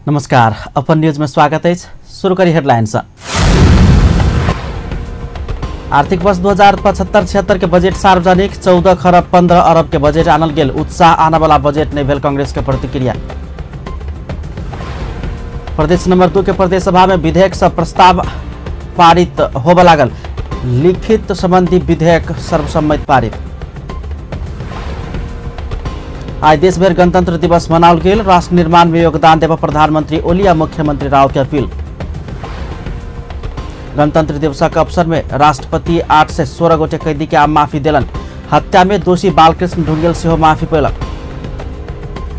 नमस्कार, अपन न्यूज में स्वागत है। शुरू करी हेडलाइंस। आर्थिक वर्ष 2075-76 के बजट सार्वजनिक 14 खरब 15 अरब के बजट आनल गेल। उत्साह आने वाला बजट नहीं भेल कांग्रेस के प्रतिक्रिया। प्रदेश नंबर 2 के प्रदेश सभा में विधेयक सब प्रस्ताव पारित होबे लागल। लिखित संबंधी विधेयक सर्वसम्मति पारित। आज देशभर गणतंत्र दिवस मनाओल गेल। राष्ट्र निर्माण में योगदान देव प्रधानमंत्री ओली आ मुख्यमंत्री राव के अपील। गणतंत्र दिवसक अवसर में राष्ट्रपति 816 गोटे कैदी के आम माफी देलन। हत्या में दोषी बालकृष्ण ढुंगेल सेहो माफी पेलक।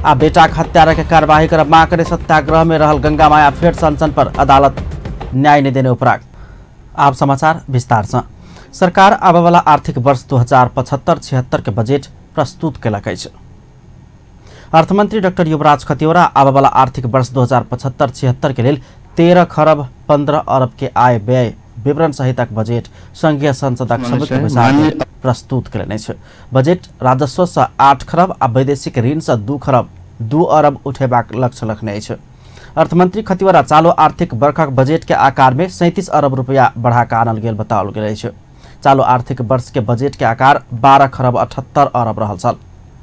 आ बेटाक हत्यारा के कार्यवाही कर मां करे सत्याग्रह में रहल गंगा माया फेर अनशन पर अदालत न्याय नहीं देने उपराग। आप समाचार विस्तार से। सरकार आबयवला आर्थिक वर्ष 2075-76 के बजट प्रस्तुत कयलक अछि। अर्थमंत्री डॉक्टर युवराज खतिवड़ा आबयवला आर्थिक वर्ष 2075-76 के लेल 13 खरब 15 अरब के आय व्यय विवरण सहितक बजट संघीय संसदक संयुक्त बैसार में प्रस्तुत कयलनि अछि। बजट राजस्व से 8 खरब आ वैदेशिक ऋण से 2 खरब 2 अरब उठेबाक लक्ष्य रखने अछि। अर्थमंत्री खतिवड़ा चालू आर्थिक वर्षक बजट के आकार में 37 अरब रुपया बढ़ाकर आनल गेल बताओल गेल अछि। चालू आर्थिक वर्ष के बजट के आकार 12 खरब 78 अरब रहल छल।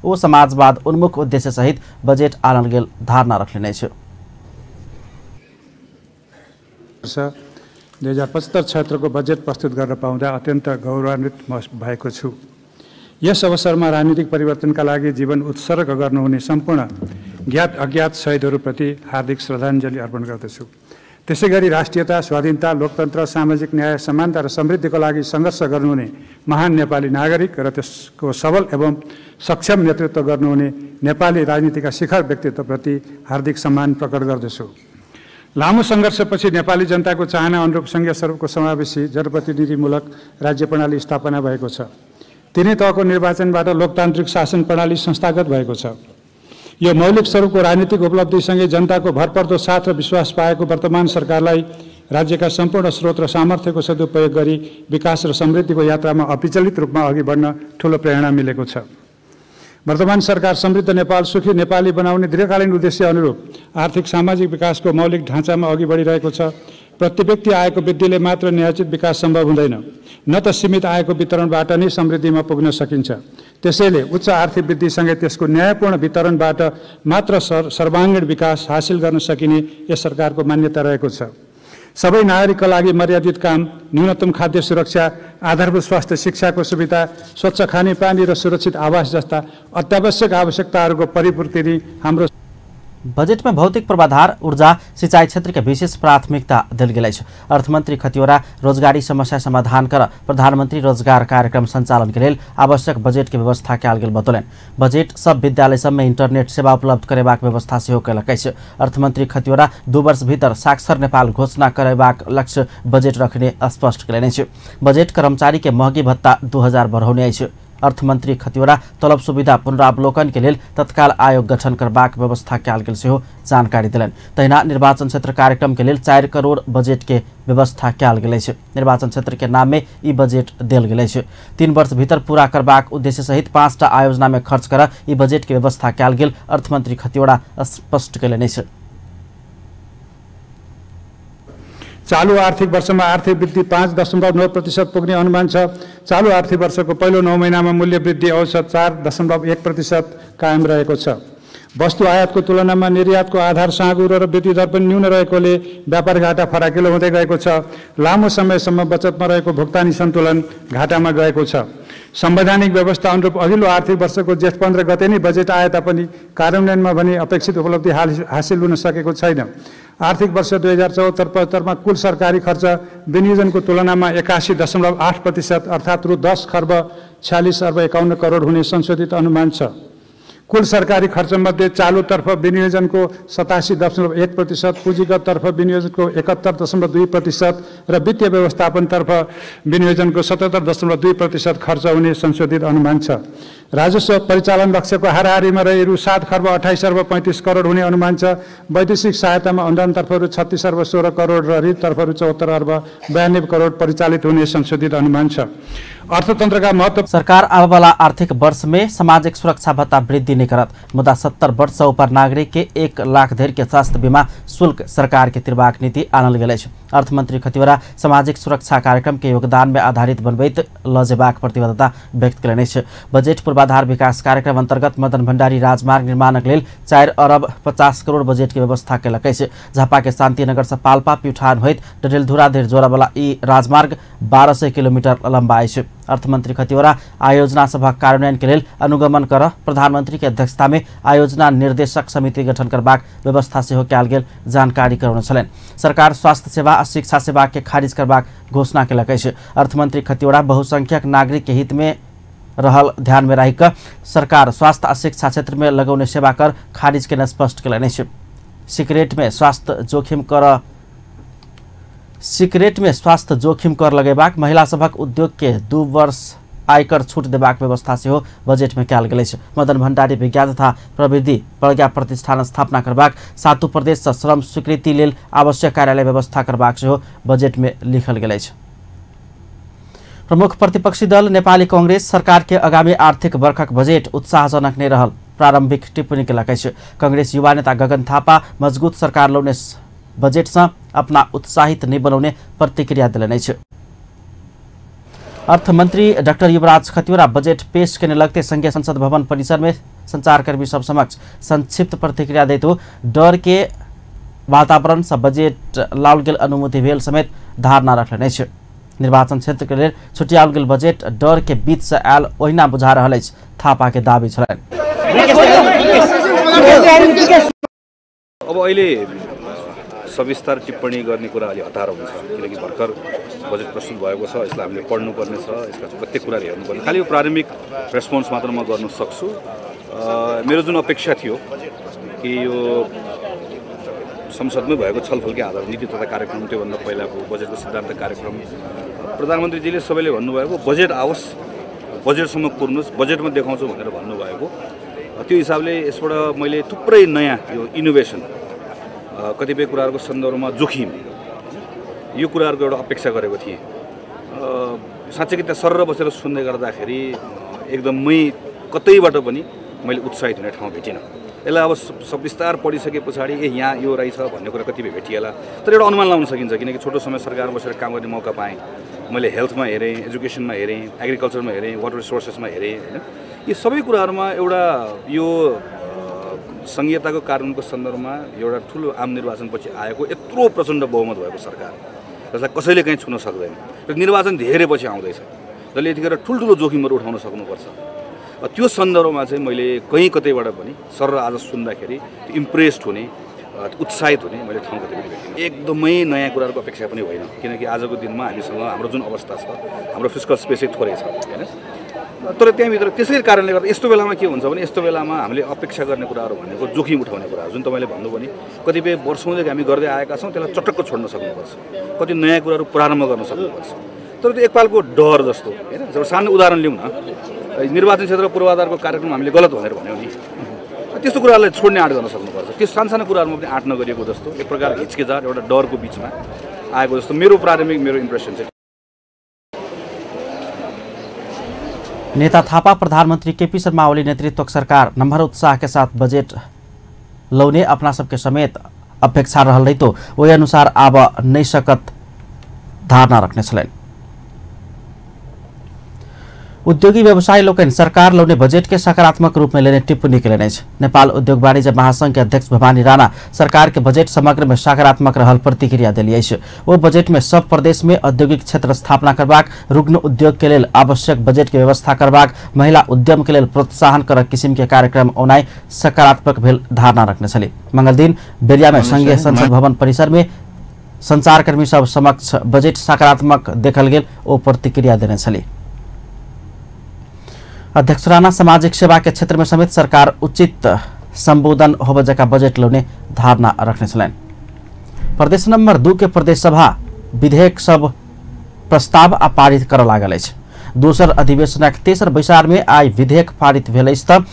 ओ समाजवाद उन्मुख उद्देश्य सहित बजट आनल गेल धारणा रखने अछि। 2075-76 को बजेट प्रस्तुत गर्न पाउँदा अत्यन्त गौरवान्वित भएको छु। यस अवसरमा राजनीतिक परिवर्तनका लागि जीवन उत्सर्ग गर्नुहुने सम्पूर्ण ज्ञात अज्ञात शहीदहरूप्रति हार्दिक श्रद्धाञ्जली अर्पण गर्दछु। त्यसैगरी राष्ट्रियता, स्वाधीनता, लोकतन्त्र, सामाजिक न्याय, समानता र समृद्धिको लागि सङ्घर्ष गर्नुहुने महान नेपाली नागरिक र त्यसको सबल एवं सक्षम नेतृत्व गर्नुहुने नेपाली राजनीतिका शिखर व्यक्तित्वप्रति हार्दिक सम्मान प्रकट गर्दछु। लामो सङ्घर्षपछि नेपाली जनताको चाहना अनुरूप सङ्घीय स्वरूपको समावेशी जनप्रतिनिधिमूलक राज्य प्रणाली स्थापना भएको छ। तिनै तहको निर्वाचनबाट लोकतान्त्रिक शासन प्रणाली संस्थागत भएको छ। यो मौलिक स्वरूपको राजनीतिक उपलब्धिसँगै जनताको भरपर्दो साथ र विश्वास पाएको वर्तमान सरकारलाई राज्यका सम्पूर्ण स्रोत र सामर्थ्यको सदुपयोग गरी विकास र समृद्धिको यात्रामा अविचलित रूपमा अघि बढ्न ठूलो प्रेरणा मिलेको छ। वर्तमान सरकार समृद्ध नेपाल, सुखी नेपाली बनाउने दीर्घकालीन उद्देश्य अनुरूप आर्थिक सामाजिक विकासको मौलिक ढाँचामा अघि बढिरहेको छ। प्रति व्यक्ति आयको वृद्धिले मात्र न्यायोचित विकास सम्भव हुँदैन, न त सीमित आयको वितरणबाट नै समृद्धिमा पुग्न सकिन्छ। त्यसैले उच्च आर्थिक वृद्धिसँगै त्यसको न्यायपूर्ण वितरणबाट मात्र सर्वाङ्गीण विकास हासिल गर्न सकिने यस सरकारको मान्यता रहेको छ। सबै नागरिकका लागि मर्यादित काम, न्यूनतम खाद्य सुरक्षा, आधारभूत स्वास्थ्य शिक्षाको सुविधा, स्वच्छ खानेपानी र सुरक्षित आवास जस्ता अत्यावश्यक आवश्यकताहरूको परिपूर्ति नै हाम्रो बजट में भौतिक पूर्वाधार, ऊर्जा, सिंचाई क्षेत्र के विशेष प्राथमिकता देल गेल अछि। अर्थमंत्री खतिवड़ा रोजगारी समस्या समाधान कर प्रधानमंत्री रोजगार कार्यक्रम संचालन के लेल आवश्यक बजट के व्यवस्था कयल गेल बतौलनि। बजट सब विद्यालय सब में इंटरनेट सेवा उपलब्ध करेबाक व्यवस्था सेहो कयलक अछि। अर्थमंत्री खतिवड़ा 2 वर्ष भीतर साक्षर नेपाल घोषणा करेबाक लक्ष्य बजट रखने स्पष्ट कयलनि अछि। बजट कर्मचारी के महगी भत्ता 2000 बढ़ौने अछि। अर्थमंत्री खतिवड़ा तलब सुविधा पुनरावलोकन के लेल तत्काल आयोग गठन करबाक व्यवस्था कयल गेल सेहो जानकारी देलनि। तहिना निर्वाचन क्षेत्र कार्यक्रम के लेल 4 करोड़ बजट के व्यवस्था कयल गेल अछि। निर्वाचन क्षेत्र के नाम में ई बजट देल गेल अछि। 3 वर्ष भीतर पूरा करबाक उद्देश्य सहित 5टा आयोजना में खर्च कर ई बजट के व्यवस्था कयल गेल अर्थमंत्री खतिवड़ा स्पष्ट कयलनि अछि। चालु आर्थिक वर्षमा आर्थिक वृद्धि 5.9% पुग्ने अनुमान छ। चालु आर्थिक वर्षको पहिलो 9 महिनामा मूल्य वृद्धि औसत 4.1% कायम रहेको छ। वस्तु आयातको तुलनामा निर्यातको आधार साँघुरो र वृद्धि दर पनि न्यून रहेकोले व्यापार घाटा फराकिलो हुँदै गएको छ। लामो समयसम्म बचतमा रहेको भुक्तानी सन्तुलन घाटामा गएको छ। संवैधानिक व्यवस्था अनुरूप अघिल्लो आर्थिक वर्षको जेठ 15 गते नै बजेट आए तापनि कार्यान्वयनमा भने अपेक्षित उपलब्धि हासिल हुन सकेको छैन। आर्थिक वर्ष 2074-75 मा कुल सरकारी खर्च विनियोजनको तुलनामा 81.8% अर्थात् रु 10 खर्ब 46 अर्ब 51 करोड हुने संशोधित अनुमान छ। कुल सरकारी खर्चमध्ये चालुतर्फ विनियोजनको 87.1%, पुँजीगततर्फ विनियोजनको 71.2% र वित्तीय व्यवस्थापनतर्फ विनियोजनको 77.2% खर्च हुने संशोधित अनुमान छ। राजस्व परिचालन लक्ष्यको हाराहारीमा रही रु 7 खर्ब 28 अर्ब 35 करोड हुने अनुमान छ। वैदेशिक सहायतामा अनुदानतर्फ रु 36 अर्ब 16 करोड र ऋणतर्फ रु 74 अर्ब 92 करोड परिचालित हुने संशोधित अनुमान छ। अर्थतन्त्रका महत्व सरकार आबवाला आर्थिक वर्ष में सामाजिक सुरक्षा भत्ता वृद्धि नहीं करत, मुदा 70 वर्ष ऊपर नागरिक के 1 लाख धरि के स्वास्थ्य बीमा शुल्क सरकार के तिरबाक नीति आनल गेल अछि। अर्थमंत्री खतिवड़ा सामाजिक सुरक्षा कार्यक्रम के योगदान में आधारित बनबैत ल जेबाक प्रतिबद्धता व्यक्त कयलनि अछि। बजट पूर्वाधार विकास कार्यक्रम अंतर्गत मदन भंडारी राजमार्ग निर्माणक लेल 4 अरब 50 करोड़ बजट के व्यवस्था कयलक अछि। झापा के शांतिनगर से पाल्पा प्युठान होइत डडेलधुरा धरि जोड़यवला ई राजमार्ग 1200 किलोमीटर लंबा अछि। अर्थमंत्री खतिवड़ा आयोजना सभक कार्यान्वयन के लेल अनुगमन कर प्रधानमंत्री के अध्यक्षता में आयोजना निर्देशक समिति गठन करबाक व्यवस्था सेहो कयल गेल जानकारी करौने छलनि। सरकार स्वास्थ्य सेवा आ शिक्षा सेवा के खारिज करबाक घोषणा कयलक अछि। अर्थमंत्री खतिवड़ा बहुसंख्यक नागरिक के हित में रहल ध्यान में राखि कऽ सरकार स्वास्थ्य आ शिक्षा क्षेत्र में लगौने सेवा कर खारिज केने स्पष्ट कयलनि अछि। सिगरेट में स्वास्थ्य जोखिम कर लगेबाक, महिला सभक उद्योग के 2 वर्ष आयकर छूट देबाक व्यवस्था सेहो बजट में कयल गेल अछि। मदन भंडारी विज्ञान तथा प्रविधि प्रज्ञा प्रतिष्ठान स्थापना करबाक, 7 प्रदेश सँ श्रम स्वीकृति लेल आवश्यक कार्यालय व्यवस्था करबाक सेहो बजट में लिखल गेल अछि। प्रमुख प्रतिपक्षी दल नेपाली कांग्रेस सरकार के आगामी आर्थिक वर्षक बजट उत्साहजनक नहीं रहल प्रारंभिक टिप्पणी कयलक अछि। कांग्रेस युवा नेता गगन थापा मजबूत सरकार लौने बजट से अपना उत्साहित नहीं बनौने प्रतिक्रिया देलनि अछि। अर्थमंत्री डाक्टर युवराज खतिवड़ा बजट पेश करने लगते संघीय संसद भवन परिसर में संचारकर्मी सब समक्ष संक्षिप्त प्रतिक्रिया दैत डर के वातावरण से बजट लाओल गेल अनुमति भेल समेत धारणा रखलनि अछि। निर्वाचन क्षेत्र के लेल छुटियाओल गेल बजट डर के बीच से आयल ओहिना बुझा रहल अछि, थापा के दावी छलनि। अब अहिले सविस्तार टिप्पणी गर्ने कुरा अलि हतार हुन्छ, किनकि भर्खर बजेट प्रस्तुत भएको छ, यसलाई हामीले पढ्नुपर्ने छ, यसका प्रत्येक कुराहरू हेर्नुपर्ने। खालि यो प्रारम्भिक रेस्पोन्स मात्र म गर्न सक्छु। मेरो जुन अपेक्षा थियो कि यो संसदमै भएको छलफलकै आधारमा नीति तथा कार्यक्रम, त्योभन्दा पहिलाको बजेटको सिद्धान्त कार्यक्रम, प्रधानमन्त्रीजीले सबैले भन्नुभएको बजेट आओस्, बजेटसम्म कुर्नुहोस्, बजेटमा देखाउँछु भनेर भन्नुभएको, त्यो हिसाबले यसबाट मैले थुप्रै नयाँ यो इनोभेसन, कतिपय कुराहरूको सन्दर्भमा जोखिम, यो कुराहरूको एउटा अपेक्षा गरेको थिएँ। साँच्चैकै त्यहाँ सरर बसेर सुन्दै गर्दाखेरि एकदमै कतैबाट पनि मैले उत्साहित हुने ठाउँ भेटिनँ। यसलाई अब सविस्तार पढिसके पछाडि ए यहाँ यो रहेछ भन्ने कुरा कतिपय भेटिएला, तर एउटा अनुमान लगाउन सकिन्छ, किनकि छोटो समय सरकारमा बसेर काम गर्ने मौका पाएँ। मैले हेल्थमा हेरेँ, एजुकेसनमा हेरेँ, एग्रिकल्चरमा हेरेँ, वाटर रिसोर्सेसमा हेरेँ, होइन, यी सबै कुराहरूमा एउटा यो संहिताको कानुनको सन्दर्भमा एउटा ठुलो आम निर्वाचनपछि आएको यत्रो प्रचण्ड बहुमत भएको सरकार, जसलाई कसैले कहीँ छुन सक्दैन र निर्वाचन धेरै पछि आउँदैछ, जसले यतिखेर ठुल्ठुलो जोखिमहरू उठाउन सक्नुपर्छ, त्यो सन्दर्भमा चाहिँ मैले कहीँ कतैबाट पनि सर र आज सुन्दाखेरि इम्प्रेस्ड हुने, उत्साहित हुने मैले ठाउँ कतै पनि भेटिनँ। एकदमै नयाँ कुराहरूको अपेक्षा पनि होइन, किनकि आजको दिनमा हामीसँग हाम्रो जुन अवस्था छ, हाम्रो फिस्कल स्पेसै थोरै छ, होइन। तर त्यहाँभित्र त्यसै कारणले गर्दा यस्तो बेलामा के हुन्छ भने, यस्तो बेलामा हामीले अपेक्षा गर्ने कुराहरू भनेको जोखिम उठाउने कुराहरू, जुन तपाईँले भन्नुभयो नि कतिपय वर्षौँदेखि हामी गर्दै आएका छौँ, त्यसलाई चटक्क छोड्न सक्नुपर्छ, कति नयाँ कुराहरू प्रारम्भ गर्न सक्नुपर्छ। तर त्यो एकपालको डर जस्तो, होइन, जब सानो उदाहरण लिउँ न, निर्वाचन क्षेत्र पूर्वाधारको कार्यक्रम हामीले गलत भनेर भन्यौँ नि, त्यस्तो कुराहरूलाई छोड्ने आँट गर्न सक्नुपर्छ। त्यो सानसानो कुराहरूमा पनि आँट नगरिएको जस्तो एक प्रकारको हिचकिचाहट, एउटा डरको बिचमा आएको जस्तो मेरो प्रारम्भिक मेरो इम्प्रेसन चाहिँ। नेता थापा प्रधानमंत्री केपी शर्मा ओली नेतृत्व सरकार नम्हर उत्साह के साथ बजट लौने अपना सबके समेत अपेक्षा रहल रहितो ओहि अनुसार आब नहि सकत धारणा रखने छलनि। उद्योगी व्यवसायी लोकनि सरकार लौने बजट के सकारात्मक रूप में लेने टिप्पणी कयलनि अछि। नेपाल उद्योग वाणिज्य महासंघ के अध्यक्ष भवानी राणा सरकार के बजट समग्र में सकारात्मक रहल प्रतिक्रिया देली अछि। ओ बजट में सब प्रदेश में औद्योगिक क्षेत्र स्थापना करबाक, रुग्ण उद्योग के लेल आवश्यक बजट के व्यवस्था करबाक, महिला उद्यम के लेल प्रोत्साहन करक किसिम के कार्यक्रम औनाइ सकारात्मक भेल धारणा रखने छली। मंगलदिन बेरिया में संघीय संसद भवन परिसर में संचारकर्मी सब समक्ष बजट सकारात्मक देखल गेल ओ प्रतिक्रिया देने छली। अध्यक्ष राणा सामाजिक सेवा के क्षेत्र में समेत सरकार उचित संबोधन होबय जका बजट लौने धारणा रखने छलनि। प्रदेश नंबर 2 के प्रदेश सभा विधेयक सब प्रस्ताव आ पारित करऽ लागल अछि। दोसर अधिवेशनक तेसर बैसार में आइ विधेयक पारित भेल अछि त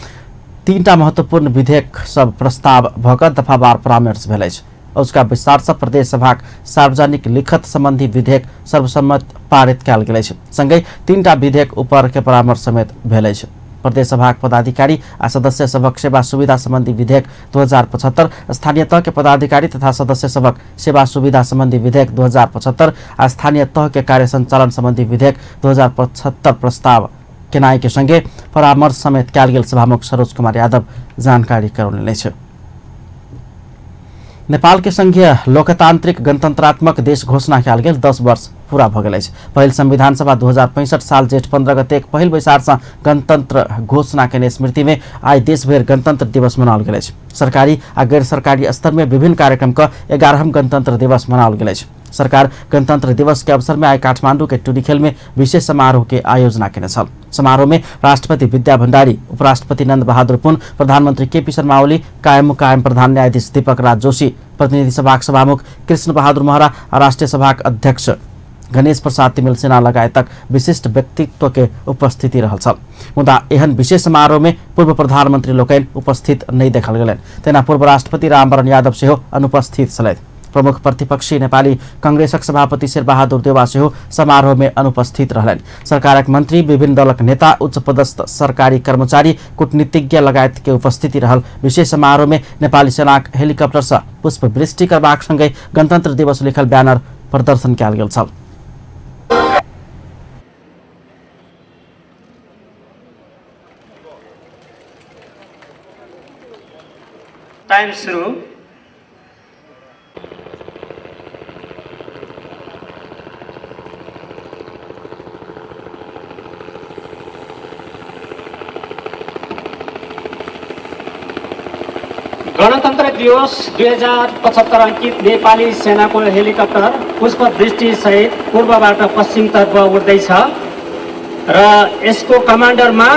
3टा महत्वपूर्ण विधेयक सब प्रस्ताव भ क दफावार परामर्श भेल अछि। उसका विस्तार से प्रदेश सभाक सार्वजनिक लिखत संबंधी विधेयक सर्वसम्मत पारित कयल गेल अछि। संगहि 3टा विधेयक ऊपर के परामर्श समेत भेल अछि। प्रदेश सभाक पदाधिकारी आ सदस्य सभक सेवा सुविधा संबंधी विधेयक 2075, स्थानीय तह के पदाधिकारी तथा सदस्य सभक सेवा सुविधा संबंधी विधेयक 2075 आ स्थानीय तह के कार्य संचालन संबंधी विधेयक 2075 प्रस्ताव केनाई के संगे परामर्श समेत कयल गेल सभामुख सरोज कुमार यादव जानकारी करौलनि अछि। नेपाल के संघीय लोकतांत्रिक गणतंत्रात्मक देश घोषणा कयल गेल 10 वर्ष पूरा भ गेल अछि। पहिल संविधान सभा 2065 साल जेठ 15 गते पहिल बैसार से गणतंत्र घोषणा केने स्मृति में आइ देशभरि गणतंत्र दिवस मनाओल गेल अछि। सरकारी आ गैर सरकारी स्तर में विभिन्न कार्यक्रम क 11वां गणतंत्र दिवस मनाओल गेल अछि। सरकार गणतंत्र दिवस के अवसर में आइ काठमांडू के टुडीखेल में विशेष समारोह के आयोजना केने छल। समारोह में राष्ट्रपति विद्या भण्डारी, उपराष्ट्रपति नंद बहादुर पुन, प्रधानमंत्री केपी शर्मा ओली, कायम मुकायम प्रधान न्यायाधीश दीपक राज जोशी, प्रतिनिधि सभाक सभामुख कृष्ण बहादुर महरा आ राष्ट्रिय सभाक अध्यक्ष गणेश प्रसाद तिमिल सेना लगायतक विशिष्ट व्यक्तित्व के उपस्थिति रहल छल। मुदा एहन विशेष समारोह में पूर्व प्रधानमंत्री लोकनि उपस्थित नहि देखल गेलनि। तेना पूर्व राष्ट्रपति रामवरण यादव सेहो अनुपस्थित छलथि। प्रमुख प्रतिपक्षी नेपाली कांग्रेसक सभापति शेरबहादुर देउवा सेहो समारोह में अनुपस्थित रहलनि। सरकारक मंत्री, विभिन्न दलक नेता, उच्च पदस्थ सरकारी कर्मचारी, कूटनीतिज्ञ लगायत के उपस्थिति रहल विशेष समारोह में नेपाली सेनाक हेलीकॉप्टर से पुष्पवृष्टि करबाक संगहि गणतंत्र दिवस लिखल बैनर प्रदर्शन कयल गेल छल। टाइम शुरू। गणतन्त्र दिवस 2075 अंकित नेपाली सेनाको हेलिकप्टर पुष्पवृष्टि सहित पूर्वबाट पश्चिमतर्फ उड्दैछ र यसको कमान्डरमा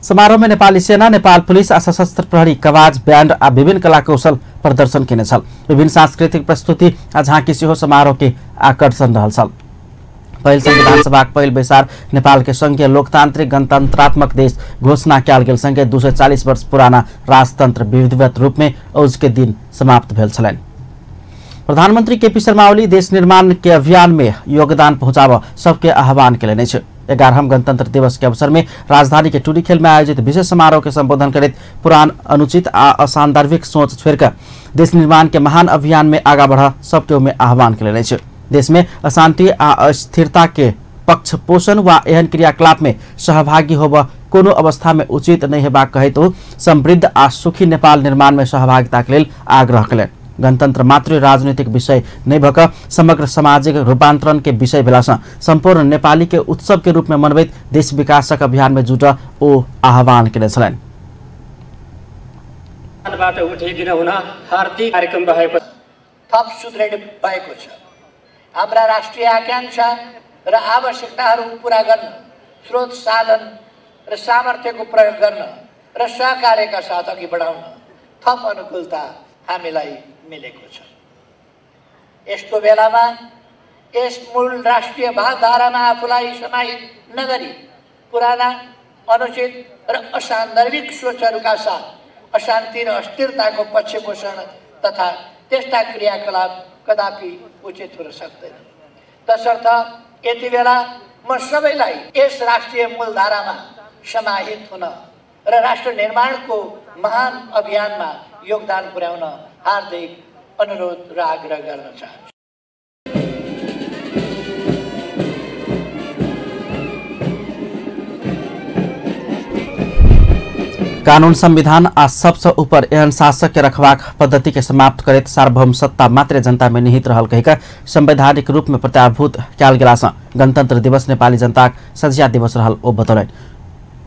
समारोह में नेपाली सेना, नेपाल पुलिस आ सशस्त्र प्रहरी कवाज बैंड आ विभिन्न कला कौशल प्रदर्शन केने छल। विभिन्न सांस्कृतिक प्रस्तुति आ झाँकी सेहो समारोह के आकर्षण रहल छल। पहिल संविधान सभाक पहिल बैसार नेपाल के संघीय लोकतांत्रिक गणतंत्रात्मक देश घोषणा कयल गेल संगे 240 वर्ष पुराना राजतंत्र विधिवत रूप में औज के दिन समाप्त भेल छलनि। प्रधानमंत्री केपी शर्मा ओली देश निर्माण के अभियान में योगदान पहुंचाब सबके आह्वान केलनि अछि। 11वां गणतंत्र दिवस के अवसर में राजधानी के टुडीखेल में आयोजित विशेष समारोह के संबोधन करैत पुरान अनुचित आ असान्दर्भिक सोच छोड़िकर देश निर्माण के महान अभियान में आगा बढ़ सबके में आह्वान केलनि अछि। देश में अशांति आ अस्थिरता के पक्ष पोषण वा एहन क्रियाकलाप में सहभागी होब कोनो अवस्था में उचित नहीं हेबाक कहैत ओ समृद्ध आ सुखी नेपाल निर्माण में सहभागिता के लेल आग्रह केलनि। गणतंत्र मात्र राजनीतिक विषय नहीं भक समग्र सामाजिक रूपांतरण के विषय भेलासँ संपूर्ण नेपाली के उत्सव के रूप में मनबैत देश विकासक अभियान में जुट ओ आह्वान केने छलनि। हार्दिक कार्यक्रम रहेको थप सुदृढ भएको छ। हाम्रा राष्ट्रिय आकांक्षा र आवश्यकताहरू पूरा गर्न स्रोत साधन र सामर्थ्यको प्रयोग गर्न र सहकार्यका साथ अघि बढाउन थप अनुकूलता हामीलाई मिलेको छ। यस्तो बेलामा यस मूल राष्ट्रिय भावधारामा आफूलाई समाहित नगरी पुराना अनुचित र असान्दर्भिक सोचहरूका साथ अशान्ति र अस्थिरताको पक्षपोषण तथा त्यस्ता क्रियाकलाप कदापि उचित हुन सक्दैन। तसर्थ यति बेला म सबैलाई यस राष्ट्रिय मूलधारामा समाहित हुन र राष्ट्र निर्माणको महान अभियानमा योगदान पुर्याउन हार्दिक अनुरोध र आग्रह गर्न चाहन्छु। कानून संविधान आ सबसे ऊपर एहन शासक के रखबाक पद्धति के समाप्त करैत सार्वभौम सत्ता मात्र जनता में निहित रहल कहिक संवैधानिक रूप में प्रत्याभूत कयल गेलासँ गणतंत्र दिवस नेपाली जनताक सझिया दिवस रहल ओ बतौलनि।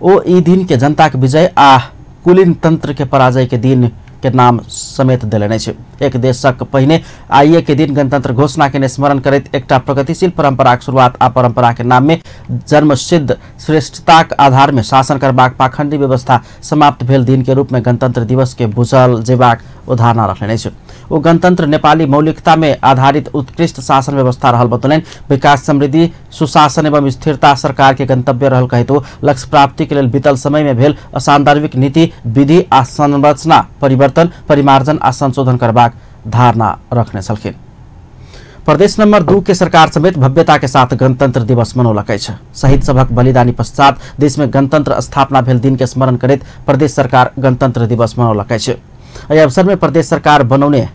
ओ ई दिन के जनताक विजय आ कुलीन तंत्र के पराजय के दिन के नाम समेत देलनि अछि। एक देशक पहिने आइए के दिन गणतंत्र घोषणा के स्मरण करैत एकटा प्रगतिशील परंपराक शुरुआत आ परंपरा के नाम में जन्मसिद्ध श्रेष्ठताक आधार में शासन करबाक पाखंडी व्यवस्था समाप्त भेल दिन के रूप में गणतंत्र दिवस के बुझल जेबाक धारणा रखलनि अछि। ओ गणतंत्र नेपाली मौलिकता में आधारित उत्कृष्ट शासन व्यवस्था रहल बतौलनि। विकास, समृद्धि, सुशासन एवं स्थिरता सरकार के गंतव्य रहल कहैत ओ लक्ष्य प्राप्ति के लेल बीतल समय में भेल असान्दर्भिक नीति, विधि आ संरचना परिवर्तन, परिमार्जन आ संशोधन करबाक धारणा रखने छलखिन। प्रदेश नंबर 2 के सरकार समेत भव्यता के साथ गणतंत्र दिवस मनौलक अछि। शहीद सभक बलिदानी पश्चात देश में गणतंत्र स्थापना भेल दिन के स्मरण करैत प्रदेश सरकार गणतंत्र दिवस मनौलक अछि। एहि अवसर में प्रदेश सरकार बनौने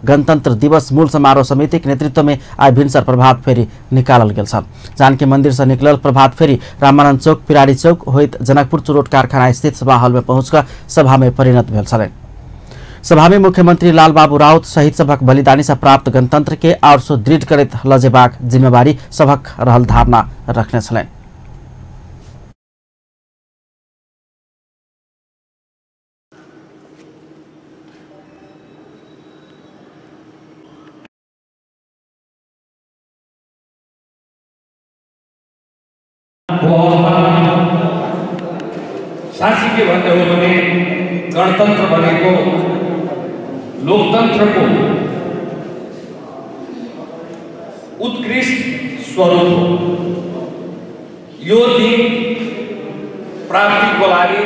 गणतंत्र दिवस मूल समारोह समिति के नेतृत्व में आइ भिनसर प्रभात फेरी निकालल गेल छल। जानकी मंदिर से निकलल प्रभात फेरी रामानंद चौक, पिरारी चौक होइत जनकपुर चुरोट कारखाना स्थित सभा हॉल में पहुंचकर सभा में परिणत भेल छलनि। सभा में मुख्यमंत्री लालबाबू राउत शहीद सभक बलिदानी से प्राप्त गणतंत्र के और सुदृढ़ करैत लजेबाक जिम्मेवारी सभक रहल धारणा रखने छलनि। साँच्ची के भन्ने हो भने गणतन्त्र भनेको लोकतन्त्रको उत्कृष्ट स्वरूप हो। यो दिन प्राप्तिको लागि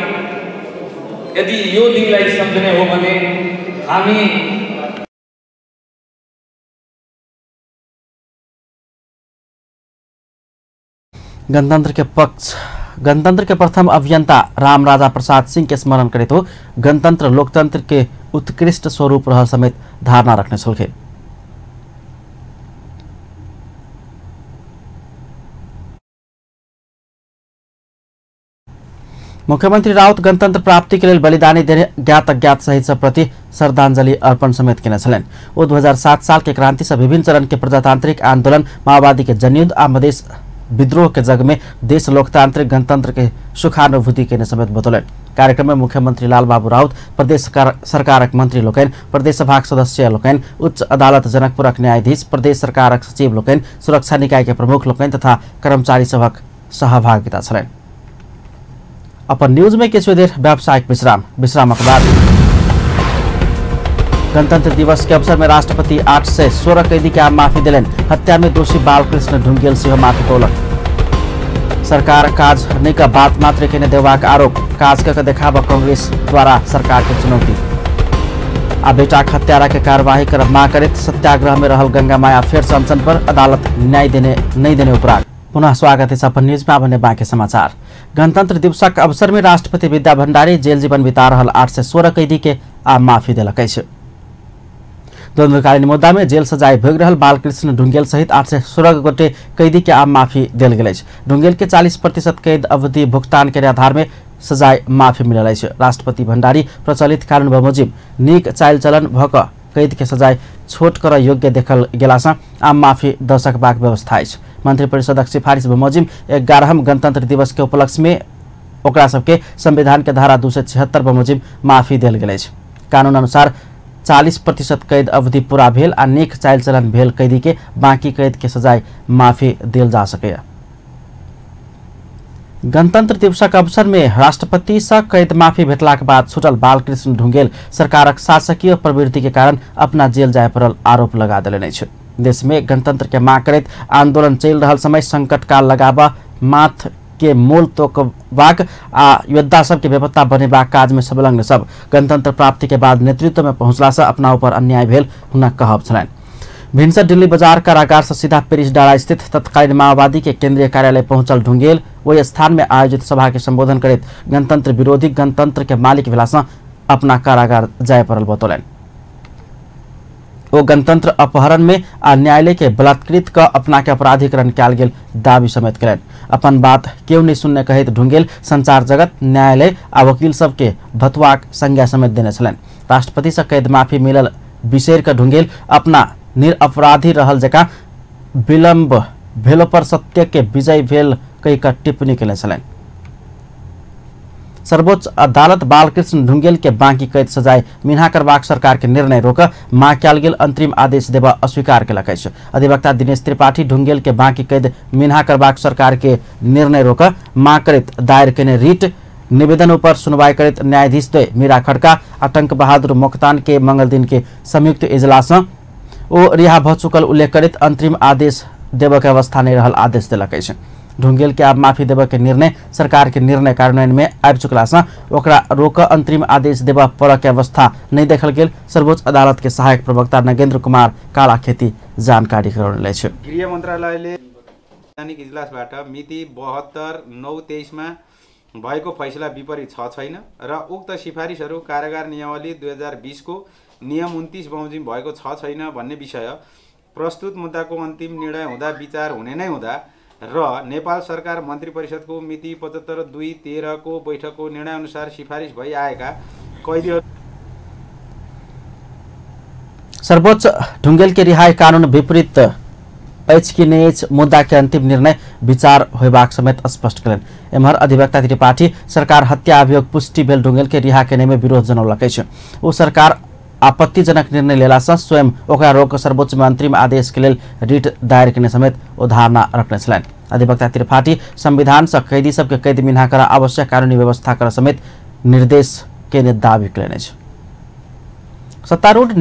यदि यो दिनलाई सम्झने हो भने हामी गणतंत्र के प्रथम अभियंता राम राजा प्रसाद सिंह के स्मरण करैत हो गणतंत्र लोकतंत्र के उत्कृष्ट स्वरूप रहल समेत धारणा रखने छलखिन। मुख्यमंत्री राउत गणतंत्र प्राप्ति के लेल बलिदानी देने ज्ञात अज्ञात शहीद सब प्रति श्रद्धांजलि अर्पण समेत केने छलनि। ओ 2007 साल के क्रांति से विभिन्न चरण के प्रजातांत्रिक आंदोलन, माओवादी के जनयुद्ध आ मधेश विद्रोह के जग में देश लोकतांत्रिक गणतंत्र के सुखानुभूति केने समेत बतौलनि। कार्यक्रम में मुख्यमंत्री लालबाबू राउत, प्रदेश सरकारक मंत्री लोकनि, प्रदेश सभाक सदस्य लोकनि, उच्च अदालत जनकपुरक न्यायाधीश, प्रदेश सरकारक सचिव लोकनि, सुरक्षा निकाय के प्रमुख लोकनि तथा कर्मचारी सभक सहभागिता छलनि। अपन न्यूज में किछु देर व्यावसायिक विश्राम, विश्रामक बाद गणतंत्र दिवस के अवसर में राष्ट्रपति 816 कैदी के माफी देलनि। हत्या में दोषी बालकृष्ण ढुंगेल सेहो माफी पौलक। सरकार काज नहीं का बात मात्र केने देबाक आरोप, काज कऽ देखाब कांग्रेस द्वारा सरकार के चुनौती। आ बेटाक हत्यारा के कार्यवाही करब मांग करैत सत्याग्रह में रहल गंगा माया फेर से अनशन पर, अदालत न्याय देने नहीं देने उपराग। पुनः स्वागत है अपन न्यूज में। अब बाकी समाचार। गणतंत्र दिवसक अवसर में राष्ट्रपति विद्या भंडारी जेल जीवन बिता रहल 816 कैदी के आ माफी देलक अछि। द्वंद्वकालीन मुद्दा में जेल सजाय भोगि रहल बालकृष्ण ढुंगेल सहित 816 गोटे कैदी के आम माफी देल गेल अछि। ढुंगेल के 40% कैद अवधि भुगतान के आधार में सजाय माफी मिलल अछि। राष्ट्रपति भंडारी प्रचलित कानून बमोजिम नीक चाल चलन भऽ कऽ कैद के सजाय छोट करऽ योग्य देखल गेलासँ आम माफी दऽ सकबाक व्यवस्था अछि। मंत्रिपरिषदक सिफारिश बमोजिम 11 गणतंत्र दिवस के उपलक्ष्य में ओकरा सबके संविधान के धारा 276 बमोजिम माफी देल गेल अछि। कानून अनुसार 40% कैद अवधि पूरा भेल आ नीक चाल चलन भेल कैदी के बाकी कैद के सजाय माफी देल जा सकैए। गणतंत्र दिवसक अवसर में राष्ट्रपति से कैद माफी भेटलाक बाद छूटल बालकृष्ण ढुंगेल सरकारक शासकीय प्रवृत्ति के कारण अपना जेल जाय पड़ल आरोप लगा देलनि अछि। देश में गणतंत्र के मांग करैत आंदोलन चलि रहल समय संकट काल लगाबऽ माथ के मोल तोकबाक आ योद्धा सबके बेपत्ता बनेबाक काज में संलग्न सब गणतंत्र प्राप्ति के बाद नेतृत्व में पहुंचला से अपना ऊपर अन्याय भेल हुनक कहब छलनि। भिनसर दिल्ली बाजार कारागार से सीधा पेरिस डारा स्थित तत्कालीन माओवादी के केंद्रीय कार्यालय पहुंचल ढुंगेल ओहि स्थान में आयोजित सभा के संबोधन करैत गणतंत्र विरोधी गणतंत्र के मालिक भेला से अपना कारागार जाय पड़ल बतौलनि। ओ गणतंत्र अपहरण में आ न्यायालय के बलात्कृत क अपना के अपराधीकरण कयल गेल दावी समेत कयलनि। अपन बात केओ नहीं सुनने कहैत ढुंगेल संचार जगत, न्यायालय आ वकील सबके भतुआक संज्ञा समेत देने छलनि। राष्ट्रपति से कैद माफी मिलल बिसरि कऽ ढुंगेल अपना निरअपराधी रहल जकाँ विलम्ब भेलो पर सत्य के विजय भेल कहि कऽ टिप्पणी कयने छलनि। सर्वोच्च अदालत बालकृष्ण ढुंगेल के बाँकी कैद सजाय मिन्हा करबाक सरकार के निर्णय रोक मांग कयल गेल अंतरिम आदेश देबा अस्वीकार केलक अछि। अधिवक्ता दिनेश त्रिपाठी ढुंगेल के बाँकी कैद मिन्हा करबाक सरकार के निर्णय रोक मांग करैत दायर केने रिट निवेदन ऊपर सुनवाई करैत न्यायाधीश द्वय मीरा खड़का आ टंक बहादुर मोक्तान के मंगल दिन के संयुक्त इजलास ओ रिहा भ चुकल उल्लेख करैत अंतरिम आदेश देबय के अवस्था नहीं रहल आदेश देलक अछि। ढुंगेल के आब माफी देबय के निर्णय सरकार के निर्णय कार्यान्वयन में आबि चुकला से ओकरा रोक अंतरिम आदेश देबय पड़य के अवस्था नहीं देखल गेल सर्वोच्च अदालत के सहायक प्रवक्ता नगेंद्र कुमार कालाखेती जानकारी करौने अछि। गृह मन्त्रालयले वैधानिक इजलासबाट मिति 72/9/23 मा भएको फैसला विपरीत छ छैन र उक्त सिफारिसहरू कारागार नियमावली 2020 को नियम 29 बमोजिम भएको छ छैन भन्ने विषय प्रस्तुत मुद्दाको अन्तिम निर्णय हुँदा विचार हुने नै हुँदा र नेपाल सरकार मन्त्री परिषदको मिति 75/2/13 को बैठकको निर्णयअनुसार सिफारिस भई आएका कैदीहरू सर्वोच्च ढुंगेल के रिहाई कानून विपरीत अछि कि नहि अछि मुद्दा के अंतिम निर्णय विचार होयबाक समेत स्पष्ट कयलनि। एम्हर अधिवक्ता त्रिपाठी सरकार हत्या अभियोग पुष्टि भेल ढुंगेल के रिहा केने में विरोध जनौलक अछि। ओ सरकार आपत्तिजनक निर्णय लेला से स्वयं ओकरा रोक सर्वोच्च में अंतरिम आदेश के लेल रिट दायर केने समेत ओ धारणा रखने छलनि। अधिवक्ता त्रिपाठी संविधान से कैदी सबके कैद मिन्हा कर आवश्यक कानूनी व्यवस्था कर समेत निर्देश केने दावी कयलनि अछि। सत्तारूढ़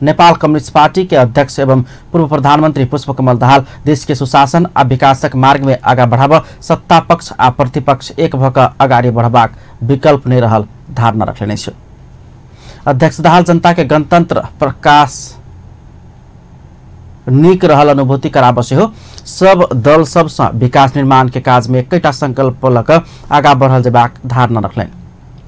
नेपाल कम्युनिस्ट पार्टी के अध्यक्ष एवं पूर्व प्रधानमंत्री पुष्पकमल दाहाल देश के सुशासन आ विकासक मार्ग में आगा बढ़ाब सत्ता पक्ष आ प्रतिपक्ष एक भऽ कऽ अगाडि बढ़बाक विकल्प नहीं रहल धारणा रखने अछि। अध्यक्ष दाहाल जनता के गणतंत्र प्रकाश नीक रहल अनुभूति कराबऽ सेहो सब दल सबसँ विकास निर्माण के काज में एकटा संकल्प लऽ कऽ आगा बढ़ल जेबाक धारणा रखलनि।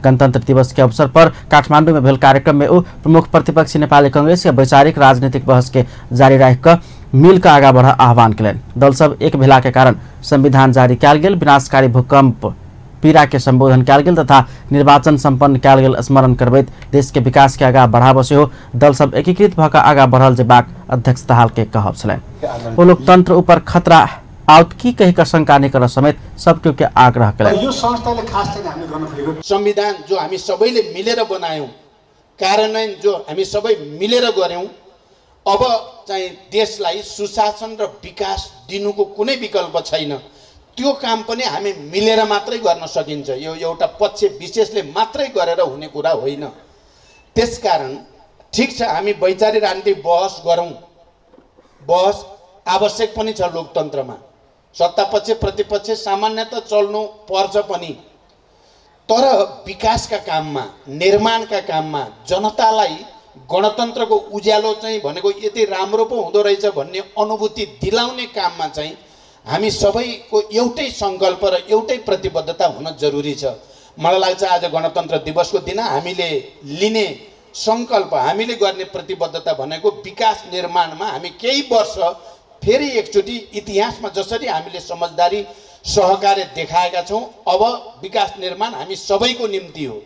गणतंत्र दिवस के अवसर पर काठमांडू में भेल कार्यक्रम में ओ प्रमुख प्रतिपक्षी नेपाली कांग्रेस के वैचारिक राजनीतिक बहस के जारी राखि कऽ मिल कऽ आगा बढ़ आह्वान कयलनि। दल सब एक भेला के कारण संविधान जारी कयल गेल, विनाशकारी भूकंप पीड़ा के संबोधन कयल गेल तथा निर्वाचन संपन्न कयल गेल स्मरण करबैत देश के विकास के आगा बढ़ाबऽ सेहो दल सब एकीकृत भऽ कऽ आगा बढ़ल जेबाक अध्यक्ष दाहाल के कहब छलनि। ओ लोकतंत्र ऊपर खतरा आओत की कहि कऽ शंका नहि करऽ समेत सब केओ के आग्रह कयलनि। यो संस्थाले खास चाहिँ हामीले गर्न खोजेको संविधान जो हामी सबैले मिलेर बनायौं, कार्यान्वयन जो हामी सबै मिलेर गर्यौं, अब चाहिँ देशलाई सुशासन र विकास दिनुको कुनै विकल्प छैन। त्यो काम पनि हामी मिलेर मात्रै गर्न सकिन्छ, यो एउटा पक्ष विशेषले मात्रै गरेर हुने कुरा होइन। त्यसकारण ठिक छ, हामी वैचारिक राजनीतिक बहस गरौँ, बहस आवश्यक पनि छ लोकतन्त्रमा, सत्ता पक्ष प्रतिपक्ष सामान्यतः चल्नु पर्छ पनि, तर विकासका काममा, निर्माणका काममा जनतालाई गणतन्त्रको उज्यालो चाहिँ भनेको यति राम्रो पो हुँदो रहेछ भन्ने अनुभूति दिलाउने काममा चाहिँ हामी सबैको एउटै सङ्कल्प र एउटै प्रतिबद्धता हुन जरुरी छ। मलाई लाग्छ आज गणतन्त्र दिवसको दिन हामीले लिने सङ्कल्प, हामीले गर्ने प्रतिबद्धता भनेको विकास निर्माणमा हामी केही वर्ष फेरि एकचोटि इतिहासमा जसरी हामीले समझदारी सहकार्य देखाएका छौँ, अब विकास निर्माण हामी सबैको निम्ति हो,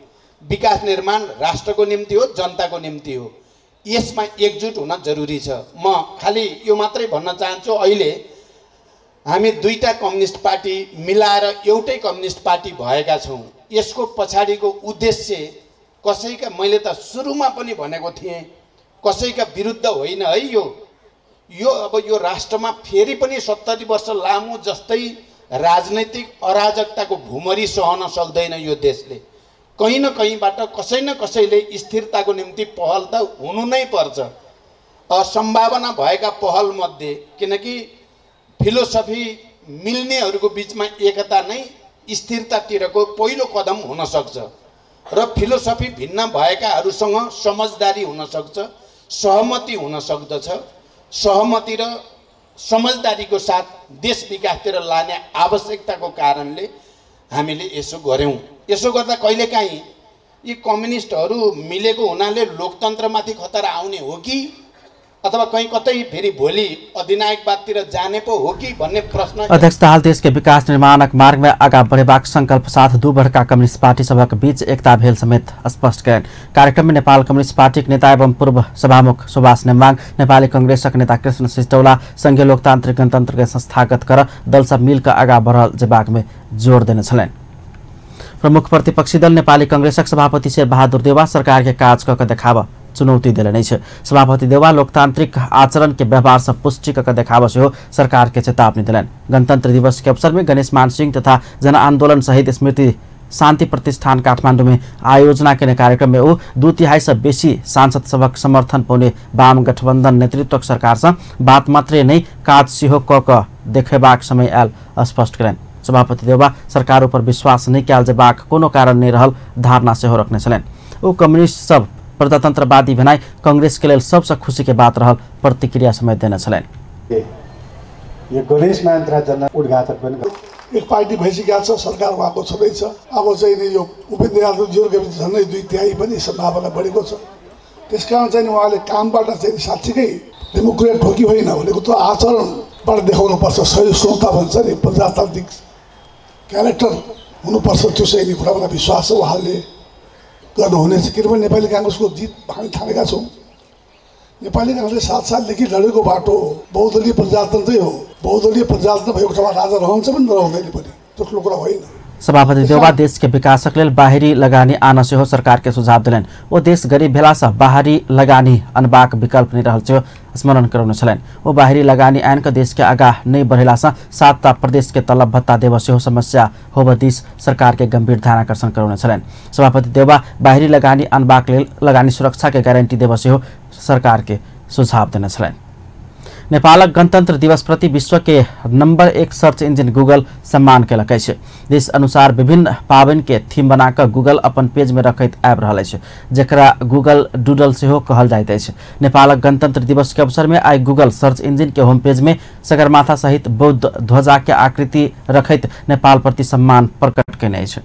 विकास निर्माण राष्ट्रको निम्ति हो, जनताको निम्ति हो, यसमा एकजुट हुन जरुरी छ। म खालि यो मात्रै भन्न चाहन्छु, अहिले हामी दुईटा कम्युनिस्ट पार्टी मिलाएर एउटै कम्युनिस्ट पार्टी भएका छौँ। यसको पछाडिको उद्देश्य कसैका, मैले त सुरुमा पनि भनेको थिएँ, कसैका विरुद्ध होइन है। यो अब यो राष्ट्रमा फेरि पनि 70 वर्ष लामो जस्तै राजनैतिक अराजकताको भुमरी सहन सक्दैन यो देशले। कहीँ न कहीँबाट कसै न कसैले स्थिरताको निम्ति पहल त हुनु नै पर्छ। सम्भावना भएका पहलमध्ये, किनकि फिलोसफी मिल्नेहरूको बिचमा एकता नै स्थिरतातिरको पहिलो कदम हुन सक्छ र फिलोसफी भिन्न भएकाहरूसँग समझदारी हुन सक्छ, सहमति हुन सक्दछ। सहमति र समझदारीको साथ देश विकासतिर लाने आवश्यकताको कारणले हामीले यसो गऱ्यौँ। यसो गर्दा कहिलेकाहीँ यी कम्युनिस्टहरू मिलेको हुनाले लोकतन्त्रमाथि खतरा आउने हो कि अथवा कहीँ कतै फेरि भोलि अधिनायकवादतिर जाने पो हो कि भन्ने प्रश्न। अध्यक्ष दाहाल देश के विकास निर्माणक मार्ग में आगा बढ़ेबाक संकल्प साथ दू बड़का कम्युनिस्ट पार्टी सभक बीच एकता भेल समेत स्पष्ट कयलनि। कार्यक्रम में नेपाल कम्युनिस्ट पार्टीक नेता एवं पूर्व सभामुख सुभाष नेम्वाङ, नेपाली कांग्रेसक नेता कृष्ण सिस्टौला संघीय लोकतांत्रिक गणतंत्र के संस्थागत कर दल सब मिलकर आगा बढ़ल जेबाक में जोड़ देने छलनि। प्रमुख प्रतिपक्षी दल नेपाली कंग्रेसक सभापति शेरबहादुर देउवा सरकार के काज क देखाब चुनौती देलनि अछि। सभापति देउवा लोकतांत्रिक आचरण के व्यवहार से पुष्टि क देखाब सेहो सरकार के चेतावनी देलनि। गणतंत्र दिवस के अवसर में गणेश मान सिंह तथा जनआंदोलन सहित स्मृति शान्ति प्रतिष्ठान काठमाडौँ में आयोजना केने कार्यक्रम में ओ 2/3 से बेसी सांसद सभक समर्थन पाउने वाम गठबंधन नेतृत्वक सरकार से बात मात्रे नहीं काज सेहो क देखेबाक समय आयल स्पष्ट कयलनि। सभापति देउवा सरकार ऊपर विश्वास नहीं कयल जेबाक कोनो कारण नहीं रहल धारणा सेहो रखने छलनि। ओ कम्युनिस्ट सब प्रजातंत्रवादी भेनाइ कांग्रेस के लेल सबसे खुशी के बात रहल प्रतिक्रिया समेत देने छलनि। यो गणेश मान जन उद्घाटन पनि एक पार्टी भइसकेको छ, सरकार उहाँको छँदैछ। अब चाहिँ नि यो उपेन्द्र यादवज्यूको झन्डै 2/3 पनि सम्भावना बढेको छ। त्यसकारण चाहिँ उहाँले कामबाट चाहिँ साँच्चीकै डेमोक्रेट हो कि होइन भनेको त आचरणबाट देखाउनुपर्छ। सहिष्णुता भन्छ नि, प्रजातान्त्रिक क्यारेक्टर हुनुपर्छ। त्यो चाहिँ नि कुरा मलाई विश्वास छ उहाँले गर्नुहुनेछ। किनभने नेपाली काङ्ग्रेसको जित हामी ठानेका छौँ। नेपाली काङ्ग्रेसले 7 सालदेखि लडेको बाटो बहुदलीय प्रजातन्त्रै हो। बहुदलीय प्रजातन्त्र भएको ठाउँमा राजा रहन्छ पनि नरहँदैन पनि, त्यो ठुलो कुरा होइन। सभापति देउवा देश के विकासक लेल बाहिरी लगानी आन सेहो सरकार के सुझाव देलनि। ओ देश गरीब भेला से बाहरी लगानी अनबाक विकल्प नहीं रहल सेहो स्मरण करौने छलनि। ओ बाहरी लगानी आन के देश के आगा नहीं बढ़ेला से 7 प्रदेश के तलब भत्ता देव सेहो समस्या होब दिस सरकार के गंभीर ध्यानाकर्षण करौने छलनि। सभापति देउवा बाहरी लगानी अनबाक लेल लगानी सुरक्षा के गारंटी देव सेहो सरकार के सुझाव देने छलनि। नेपालक गणतंत्र दिवस प्रति विश्व के नंबर 1 सर्च इंजिन गूगल सम्मान केलक अछि। देश अनुसार विभिन्न पाबनि के थीम बनाकर गूगल अपन पेज में रखैत आबि रहल अछि, जकरा गूगल डूडल सेहो कहल जाइत अछि। नेपालक गणतंत्र दिवस के अवसर में आइ गूगल सर्च इंजिन के होम पेज में सगरमाथा सहित बौद्ध ध्वजा के आकृति रखैत नेपाल प्रति सम्मान प्रकट केने अछि।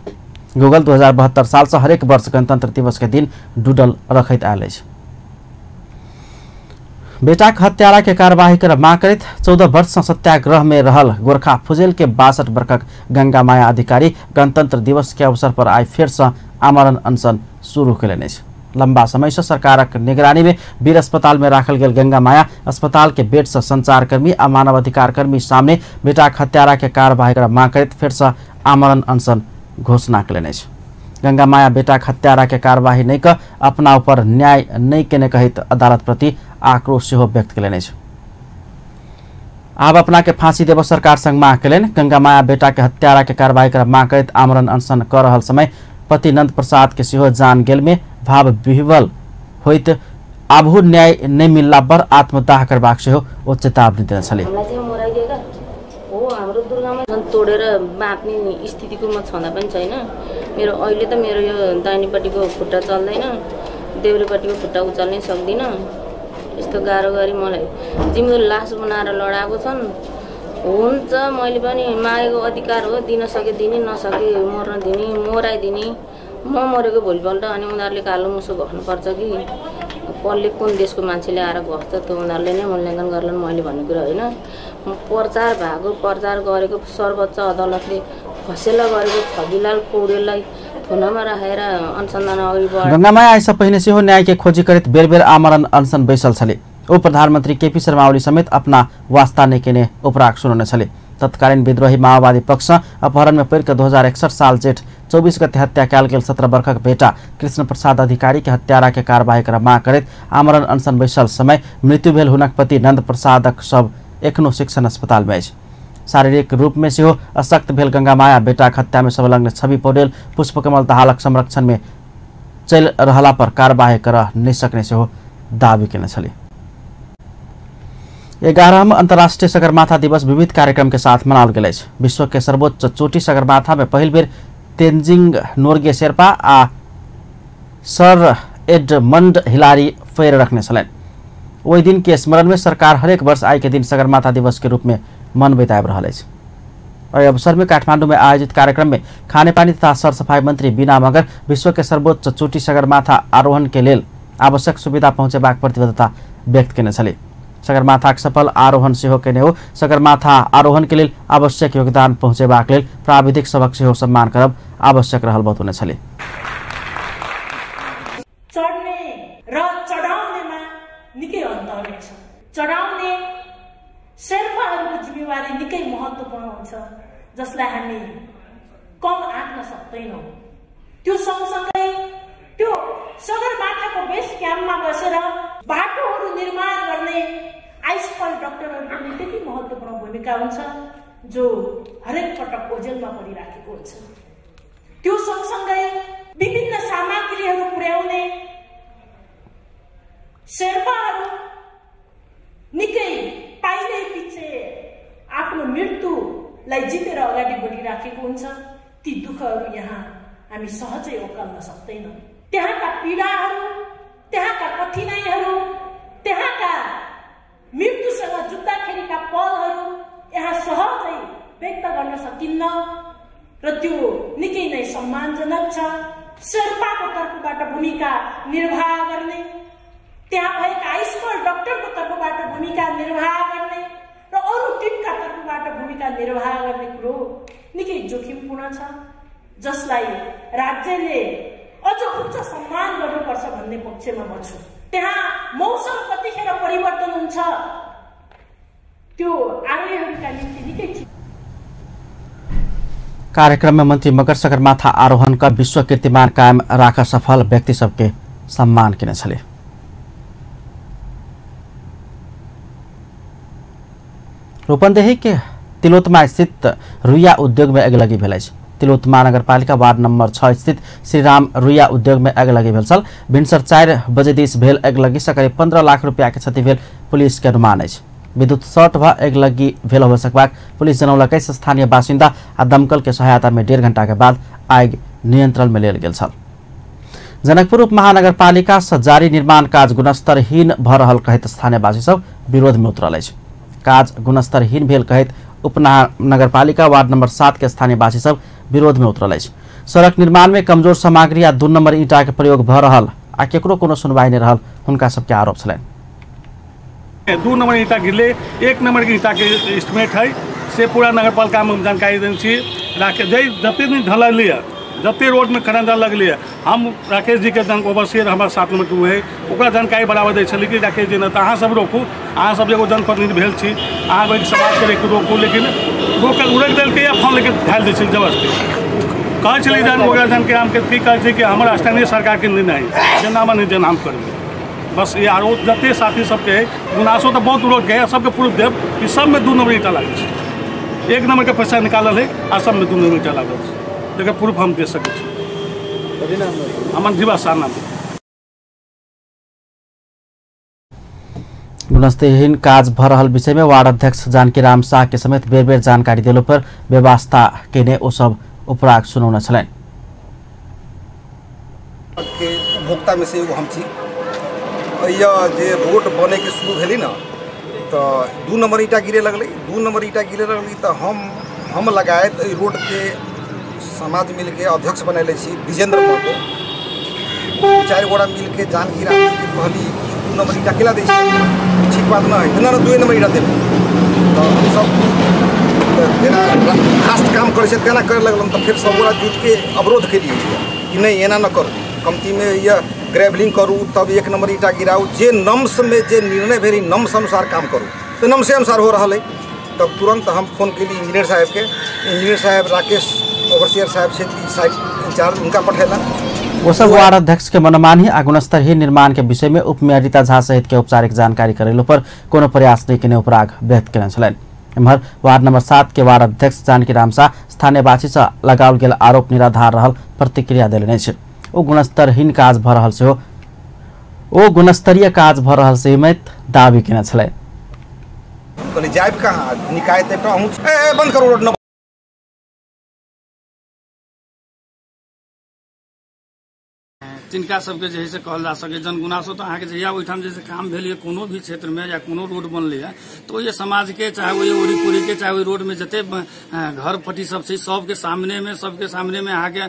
गूगल 2072 साल से हरेक वर्ष गणतंत्र दिवस के दिन डूडल रखैत आयल अछि। बेटाक हत्यारा के कार्यवाही कर मांग करैत 14 वर्ष से सत्याग्रह में रहल गोरखा फुजेल के 62 वर्षक गंगा माया अधिकारी गणतंत्र दिवस के अवसर पर आइ फेर से आमरण अनशन शुरू केलनि अछि। लंबा समय से सरकारक निगरानी में वीर अस्पताल में राखल गेल गंगा माया अस्पताल के बेड से संचारकर्मी आ मानवाधिकार कर्मी सामने बेटाक हत्यारा के कार्यवाही कर मांग करैत फेर से आमरण अनशन घोषणा केलनि अछि। गंगा माया बेटाक हत्यारा के कार्यवाही नहीं क अपना ऊपर न्याय नहीं केने कहैत अदालत प्रति आक्रोश सेहो व्यक्त केलनि अछि। आब अपना के फांसी देव सरकार संग मांग केलनि। गंगा माया बेटा के हत्यारा के कार्यवाही कर मांग करैत आमरण अनशन कर रहल समय पति नंद प्रसाद के सेहो जान गेल में भाव विह्वल होइत आबहु न्याय नहीं मिलला पर आत्मदाह करबाक सेहो ओ चेतावनी देने छली। हाम्रो दुर्गामा तोडेर बाँच्ने स्थितिको म छँदा पनि छैन। मेरो अहिले त मेरो यो दाहिनेपट्टिको खुट्टा चल्दैन, देब्रेपट्टिको खुट्टा उचाल्नै सक्दिनँ। यस्तो गाह्रो गरी मलाई जिम्दो लास बनाएर लडाएको छन्। हुन्छ, मैले पनि मागेको अधिकार हो, दिन सके दिने, नसके मर्न दिने, मराइदिने। म मरेको भोलिपल्ट अनि उनीहरूले कालो मुसो घस्नुपर्छ कि कसले कुन देशको मान्छेले आएर घस्छ त्यो उनीहरूले नै मूल्याङ्कन गर्लान्, मैले भन्ने कुरा होइन। प्रचार भएको प्रचार गरेको सर्वोच्च अदालतले फैसला गरेको छविलाल पौडेललाई थुनामा राखेर अनुसन्धान अघि बढ। गंगामाया एहिसँ पहिने सेहो न्याय के खोजी करैत बेर बेर आमरण अनशन बैसल छली। ओ प्रधानमंत्री केपी शर्मा ओली समेत अपना वास्ता नहि केने उपराग सुनौने छली। तत्कालीन विद्रोही माओवादी पक्ष अपहरण में पड़ि कऽ 2061 साल जेठ 24 गते हत्या कयल गेल 17 वर्षक बेटा कृष्ण प्रसाद अधिकारी के हत्यारा के कार्यवाही कर मांग करैत आमरण अनशन बैसल समय मृत्यु भेल हुनक पति नंद प्रसादक शव एखनो शिक्षण अस्पताल में अछि। शारीरिक रूप में सेहो अशक्त भेल गंगामाया बेटाक हत्या में संलग्न छवि पौडेल पुष्पकमल दाहालक संरक्षण में चलि रहला पर कार्यवाही कर नहि सकने सेहो दावी केने छली। 11वां अंतर्राष्ट्रीय सगरमाथा दिवस विविध कार्यक्रम के साथ मनाओल गेल अछि। विश्व के सर्वोच्च चोटी सगरमाथा में पहिल बेर तेन्जिंग नोर्गे शेर्पा आ सर एडमंड हिलारी पैर रखने छलनि। ओहि दिन के स्मरण में सरकार हरेक वर्ष आइ के दिन सगरमाथा दिवस के रूप में मनबैत आबि रहल अछि। एहि अवसर में काठमांडू में आयोजित कार्यक्रम में खानेपानी तथा सरसफाई मंत्री बीना मगर विश्व के सर्वोच्च चोटी सगरमाथा आरोहण के लेल आवश्यक सुविधा पहुँचेबाक प्रतिबद्धता व्यक्त केने छली। सगरमाथाक सफल आरोहण सेहो केने हो सगरमाथा आरोहण के लेल आवश्यक योगदान पहुँचेबाक लेल प्राविधिक सभक सेहो सम्मान करब आवश्यक रहल बतौने छली। चढ्ने र चढाउनेमा निकै अन्तर छ। चढाउने शेर्पाहरूको जिम्मेवारी निकै महत्त्वपूर्ण हुन्छ, जसलाई हामी कम आँक्न सक्दैनौँ। त्यो सँगसँगै त्यो सगरमाथाको बेस क्याम्पमा बसेर बाटोहरू निर्माण गर्ने आइसफल डाक्टरहरूको पनि त्यति महत्त्वपूर्ण भूमिका हुन्छ जो हरेक पटक ओझेलमा परिराखेको हुन्छ। त्यो सँगसँगै विभिन्न सामग्रीहरू पुर्याउने शेर्पाहरू निकै पाइलै पछि आफ्नो मृत्युलाई जितेर अगाडि बढिराखेको हुन्छ। ती दुःखहरू यहाँ हामी सहजै ओकाल्न सक्दैनौँ। त्यहाँका पीडाहरू, त्यहाँका कठिनाइहरू, त्यहाँका मृत्युसँग जुत्दाखेरिका पलहरू यहाँ सहजै व्यक्त गर्न सकिन्न र त्यो निकै नै सम्मानजनक छ। शेर्पाको तर्फबाट भूमिका निर्वाह गर्ने, त्यहाँ भएका आइसफल डाक्टरको तर्फबाट भूमिका निर्वाह गर्ने र अरू टिमका तर्फबाट भूमिका निर्वाह गर्ने कुरो निकै जोखिमपूर्ण छ, जसलाई राज्यले अझ उच्च सम्मान गर्नुपर्छ भन्ने पक्षमा म छु। त्यहाँ मौसम कतिखेर परिवर्तन हुन्छ त्यो आरोहीहरूका निम्ति निकै। कार्यक्रममा मन्त्री मगर सगरमाथा आरोहणका विश्व कीर्तिमान कायम राख सफल व्यक्ति सबके सम्मान किन छले। रूपन्देही के तिलोत्मा स्थित रुइया उद्योग में अगिलगी भेल अछि। तिलोत्मा नगरपालिका वार्ड नंबर 6 स्थित श्रीराम रुइया उद्योग में अगिलगी भेल छल। भिनसर 4 बजे दिस भेल अगिलगी से करीब 15 लाख रुपया के क्षति भेल पुलिस के अनुमान अछि। विद्युत शॉर्ट भ अगिलगी भेल हो सकबाक पुलिस जनौलक अछि। स्थानीय बासिन्दा आ दमकल के सहायता में 1.5 घंटा के बाद आगि नियंत्रण में लेल गेल छल। जनकपुर उप महानगरपालिका से जारी निर्माण काज गुणस्तरहीन भ रहल कहैत स्थानीयवासी सब विरोध में उतरल अछि। काज गुणस्तरहीन भेल कहैत उपनगरपालिका वार्ड नंबर 7 के स्थानीयवासी सब विरोध में उतरल अछि। सड़क निर्माण में कमजोर सामग्री आ 2 नंबर ईंटा के प्रयोग भ रहल आ केकरो कोनो सुनवाई नहीं रहल हुनका सबके आरोप छलनि। 2 नंबर ईंटा गिरले, 1 नंबर के ईंटा के एस्टिमेट है से पूरा नगरपालिका में जानकारी देने छी। जते दिन ढललियै, जते रोड में खरंजा लगलियै, हम राकेश जी के ओवरसियर हमारे 7 नंबर के है ओकरा जानकारी बराबर दै छलियै कि राकेश जी ने तऽ अहाँ सब रोकू, अहाँ सब एगो जनप्रतिनिधि भेल छी, अहाँ समाजके रोकू, लेकिन रोकल उड़ैक देलकै या फोन लेकिन ढालि दै छलै जबरदस्ती। कहै छलियै जहन ओकरा जानके हमके की कहै छै कि हमर स्थानीय सरकारके निर्णय है, जेना मन जेना हम करबै बस। ये आरो जते साथी सबके है गुनासो तऽ बहुत रोक गए, सबके प्रूफ देब कि सबमे 2 नंबर ईंटा लागल छै, 1 नंबर के पैसा निकालल है आ सबमे 2 नंबर ईंटा लागल छै, जकर प्रूफ हम दे सकै छी। हमर जीवा शाह नाम। गुणस्तरहीन काज भ रहल विषय में वार्ड अध्यक्ष जानकी राम शाह के समेत बेर बेर जानकारी देलो पर व्यवस्था केने ओ सब उपराग सुनौने छलनि। के उपभोक्ता में से एगो हम छी। यह जे रोड बने के शुरू भेलै ने तऽ 2 नंबर ईंटा गिरे लगलै, 2 नंबर ईंटा गिरे लगलै तऽ हम लगायत एहि रोड के समाज मिलके अध्यक्ष बनैले छी विजेंद्र महतो, 4 गोटा मिलके जानकी राम के कहली कि 2 नंबर ईंटा केला दै छी, ठीक बात न है, ना 2 नंबर ईंटा देबै। तऽ हमसब जेना फास्ट काम करै छै तेना करे लगलन, तऽ फेर सब गोटा जुटके अवरोध केलियै कि नहि एना न करू, कमतीमे यह ग्रेवलिंग करू तब 1 नंबर ईंटा गिराउ, जे नम्स में जे निर्णय भेल नम्स अनुसार काम करू, तऽ नम्से अनुसार हो रहल है। तब तुरंत हम फोन केली इंजीनियर साहेबके, इंजीनियर साहेब राकेश ओवरसियर साहब साइट इंचार्ज उनका पठेला। वो सब वार्ड अध्यक्ष के मनमानी आ गुणस्तरहीन निर्माण के विषय में उप मेयर रीता झा सहित के औपचारिक जानकारी करेलो पर कोनो प्रयास नहीं केने उपराग व्यक्त केने छलनि। एम्हर वार्ड नंबर 7 के वार्ड अध्यक्ष जानकी राम शाह स्थानीयवासी से लगाओल गेल आरोप निराधार रहल प्रतिक्रिया देलनि अछि। ओ गुणस्तरहीन काज भ रहल सेहो ओ गुणस्तरीय काज भ रहल समेत दावी केने छलनि। कहली जाइब कहाँ, निकाय त बंद करू रोड। तिनका सबके जे है से कहल जा सके जनगुनासो तो अहाँके जहिया ओहिठाम जे काम भेल कोनो भी क्षेत्रमे या कोनो रोड बनलै तो ओहि समाजके चाहे ओहि ओरी पुरीके चाहे ओहि रोडमे जते घर पट्टी सब छै सबके सामनेमे अहाँके